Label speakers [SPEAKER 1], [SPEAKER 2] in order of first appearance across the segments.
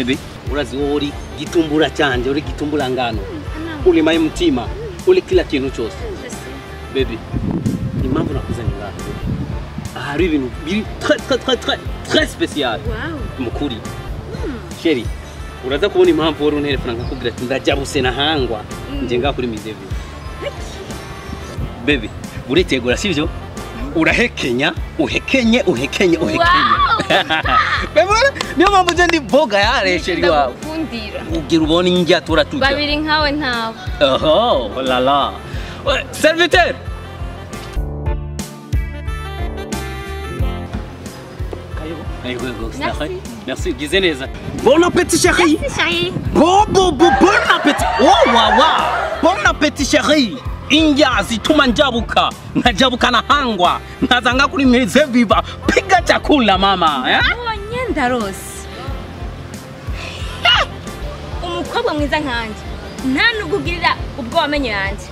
[SPEAKER 1] Bebe, urazi wowe uri gitumbura cyanje, uri gitumbura ngano. Uri maye mutima, uri kila kintu cyose. Bebe, impamvu nakuzanye ngaha. Hari ibintu biri très très très très très spécial.
[SPEAKER 2] Wow.
[SPEAKER 1] Mukuri. Chérie, uraza kubona impamvu wari unterefona nkakubwira ati ndajabuse nahangwa. Nje ngaha kuri Musée Viva. Bebe, uritegura sivyo? Urahekenya, uhekenye, uhekenye, uhekenye. Bebe, niyo mpamvu je ndi boga yare chérie wawe.
[SPEAKER 2] Ndagukundira.
[SPEAKER 1] Ugira ubone indya tura tujya.
[SPEAKER 2] Babiri nkawe ntawe.
[SPEAKER 1] Oho, la la. Serviteur.
[SPEAKER 2] Merci.
[SPEAKER 1] Merci, gize neza. Bon appétit chérie.
[SPEAKER 2] Merci chérie.
[SPEAKER 1] Bon bon bon bon appétit. Oh wa wa. Bon appétit chérie. Indya zituma njabuka. Nkajabuka nahangwa. Nkazanga kuri Musée Viva. Piga chakula mama, eh?
[SPEAKER 2] Ubonye ndarose. Umukobwa mwiza nkanje. Nta nugugirira ubwo wamenye yanje.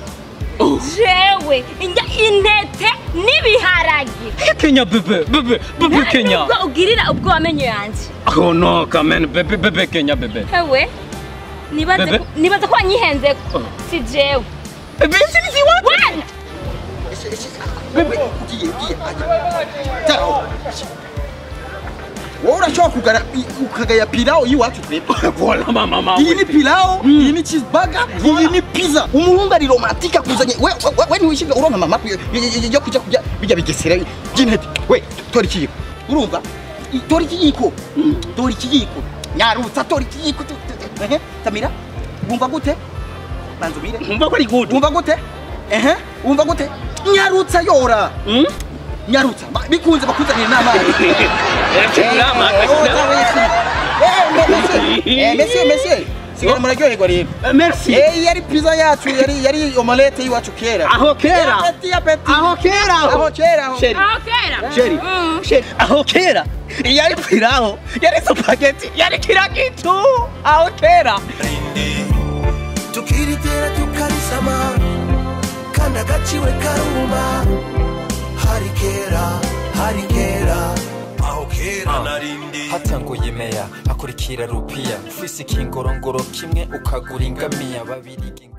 [SPEAKER 2] Jewe indya intete n'ibiharage.
[SPEAKER 1] Kenya bebe bebe bebe Kenya.
[SPEAKER 2] Nubwo ugirira ubwo wamenye yanje.
[SPEAKER 1] Oh no, come on bebe bebe Kenya bebe.
[SPEAKER 2] Hewe. Nibaze ko wanyihenze ko. Si jewe.
[SPEAKER 1] Bebe si wacu.
[SPEAKER 3] Bebe ugiye ajya. Wowe urashobora kugara ukagaya pilau y'iwacu twebwe.
[SPEAKER 1] Voilà mama.
[SPEAKER 3] Iyi ni pilau, iyi ni cheeseburger, iyi ni pizza. Umuhungu ari romantique akuzanye. We we ntiwishinga uronka mama yo kujya kujya bijya bigesera by'intete. We tora ikiyiko. Urumva? Tora ikiyiko. Tora ikiyiko. Nyarutsa tora ikiyiko. Tamira. Wumva gute? Banza umire.
[SPEAKER 1] Wumva ko ari good.
[SPEAKER 3] Wumva gute? Ehe. Wumva gute? Nyarutsa yora. Nyarutsa. Bikunze bakuzanira n'amazi. Monsieur, monsieur. Sigara muraryoherwa rero.
[SPEAKER 1] Merci.
[SPEAKER 3] Yari pizza yacu, yari omelette y'iwacu kera.
[SPEAKER 1] Aho kera.
[SPEAKER 3] Appétit, appétit.
[SPEAKER 1] Aho kera.
[SPEAKER 3] Aho kera.
[SPEAKER 2] Aho kera.
[SPEAKER 1] Chérie. Chérie. Aho kera. Yari pilau, yari spaghetti, yari kila kitu. Aho kera.
[SPEAKER 4] Tukiritera tukarisama kandi agaciwe karuma. Hari kera, hari kera.
[SPEAKER 5] Hatanguye meya akurikira rupiya ufise ikingorongoro kimwe ukagura ingamiya babiri.